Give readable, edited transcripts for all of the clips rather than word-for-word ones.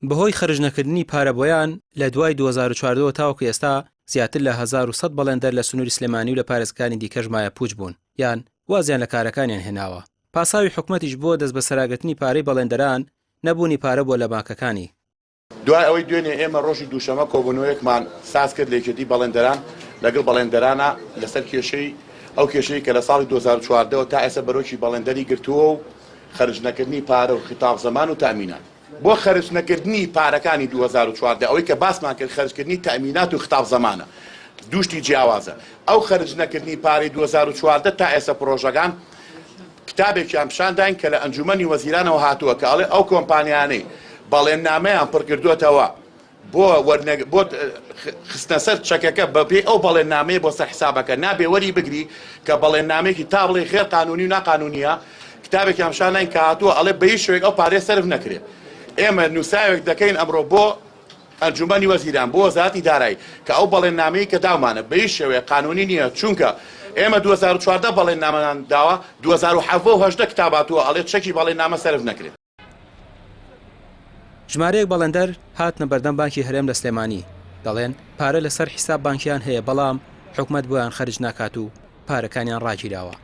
بەهۆی خەرجنەکردنی پارە بۆیان، لە دوای 2014 وە تاوەکو ئێستا زیاتر لە 1100 بەڵێندەر لە سنووری سلێمانی و لە پارێزگەکانی دیکەش مایەپووچ بوون یان وازیان لە کارەکانیان هێناوە. پاساوی حکومەتیش بۆ دەستبەسەراگرتنی پارەی بەڵێندەران، نەبوونی پارە بووە لە بانکەکانی. دوای ئەوەی دوێنێ ئێمە ڕۆژی دووشەمە کۆبوونەوەیەکمان ساز کرد لە یەکێتی بەڵێندەران لەگەڵ بەڵێندەرانە لەسەر کێشەی ئەو کێشەی کە لە ساڵی 2014 ەوە تا ئێستا بەرۆکی بەڵێندەری گرتووە و خەرج نەکردنی پارە و خیتاب زەمان و تەئمینات. بۆ خەرج نەکردنی پارەکانی 2014 ئەوەی کە باسمان کرد خەرجکردنی تەئمینات و خیتاب زەمانە دوو شتی جیاوازە ئەو خەرج نەکردنی پارەی 2014 تا ئێستا پڕۆژەکان کتابێکیان پیشان داین کە لە ئەنجومەنی وەزیرانەوە هاتووە کە ئەڵێ ئەو کۆمپانیانەی بەڵێننامەیان پڕکردووەتەوە بۆ بۆ خستنەسەر چەکەکە بەپێی ئەو بەڵێننامەیە بۆ سەر حسابەکە نابێ وەری بگری کە بەڵێننامەیەکی تا بڵێ غێر قانونی و ناقانونیە کتابێکیان پیشان داین کە هاتووە ئەڵێ بە هیچ شێوەیەک ئەو پارەیە سەرف نەکرێ ئێمە نووساوێک دەکەین ئەمڕۆ بۆ ئەنجومەنی وەزیران بۆ وەزارەتی دارایی کە ئەو بەڵێننامەی کە داومانە بە هیچ شێوەیەک قانونی نییە چونکە ئێمە 2014 بەڵێننامەمان داوە 2017 و 18 کتاب هاتووە ئەڵێ چەکی بەڵێننامە سەرف نەکرێت. ژمارەیەک بەڵێندەر هاتنە بەردەم بانکی هەرێم لە سلێمانی، دەڵێن پارە لەسەر حیساب بانکیان هەیە بەڵام حکومەت بۆیان خەرج ناکات و پارەکانیان ڕاگیراوە،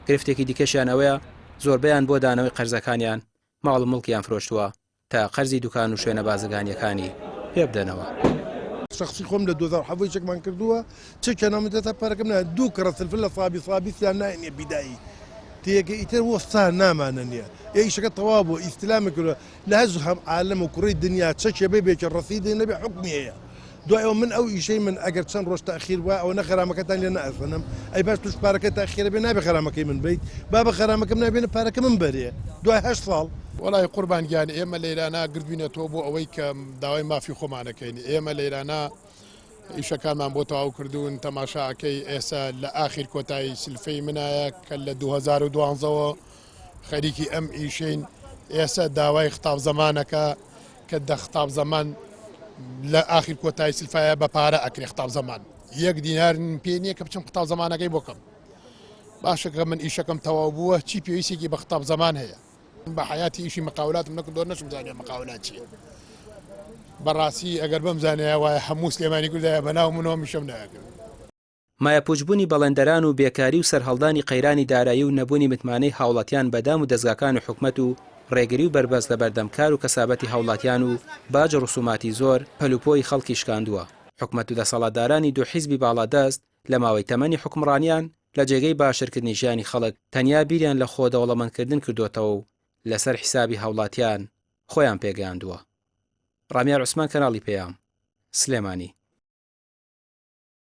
گرفتێکی دیکەشیان ئەوەیە زۆربەیان بۆ دانەوەی قەرزەکانیان ماڵ و موڵکیان فرۆشتووە تا قەرزی دوکان و شوێنە بازرگانییەکانی پێ بدەنەوە. شەخسی خۆم لە 2017 چەکمان کردووە چەکیان نامدە تا پارەکەم نایە دوو کڕە سلفە لە سابی سابیسیان ناینێ بیدایی تێگە ئیتر وەستا نامانە نییە ئێ ئیشەکە تەواو بووە ئیستلامی کردووە لە هەر هەم عالەم و کوڕی دنیا چەکێ بێ بێکە ڕەسیدی نەبێ حوکمی هەیە دوای ئەوە من ئەو ئیشەی من ئەگەر چەند ڕۆژ تاخیر بووە ئەوەنە غەرامەکەتان لێ نەئەسەنم ئەی باش توش پارەکە تاخیرە بێ نابێ غەرامەکەی من بیت بابە غەرامەکەم نابێنە پارەکە من بەرێ دوای هەشت ساڵ. وەڵاهی قوربان گیان ئێمە لەیرانا گردوینەتەوە بۆ ئەوەی کە داوای مافی خۆمانەکەین ئێمە لەیرانا ئیشەکانمان بۆ تەواو کردوون تەماشا ئەکەی ئێستا لە ئاخیر کۆتایی سلفەی منایە کە لە 2012ەوە خەریکی ئەم ئیشەین ئێستا داوای خطاب زەمانەکە کە دە خطاب زەمان لە ئاخیر کۆتایی سلفایە بە پارە ئەکرێ خطاب زەمان یەک دینار پێ نییە کە بچم خطاب زەمانەکەی بۆکەم باشە کە من ئیشەکەم تەواو بووە چی پێویستێکی بە خطاب زەمان هەیە بە حیاتی ئیشی مقاولاتم نەکردووە نەشم زانیوە مقاولات چییە بەڕاستی ئەگەر بمزانایە وایە هەموو سلێمانی کوردایە بەناو منەوە میشەم ناکرد. مایەپوچبوونی بەڵێندەران و بێکاری و سەرهەڵدانی قەیرانی دارایی و نەبوونی متمانەی هاوڵاتیان بە دام و دەزگاکانی حکومەت و ڕێگری و بەربەست لەبەردەم کار و کەسابەتی هاوڵاتیان و باج و ڕسوماتی زۆر پەلوپۆی خەڵکی شکاندووە. حکومەت و دەسەڵاتدارانی دوو حیزبی باڵادەست لە ماوەی تەمەنی حوکمڕانیان لە جێگەی باشترکردنی ژیانی خەڵک تەنیا بیریان لە خۆ دەوڵەمەندکردن کردۆتەوە و لەسەر حیسابی هاوڵاتیان خۆیان پێگەیاندووە. ڕامیار عوسمان کەناڵی پەیام، سلێمانی.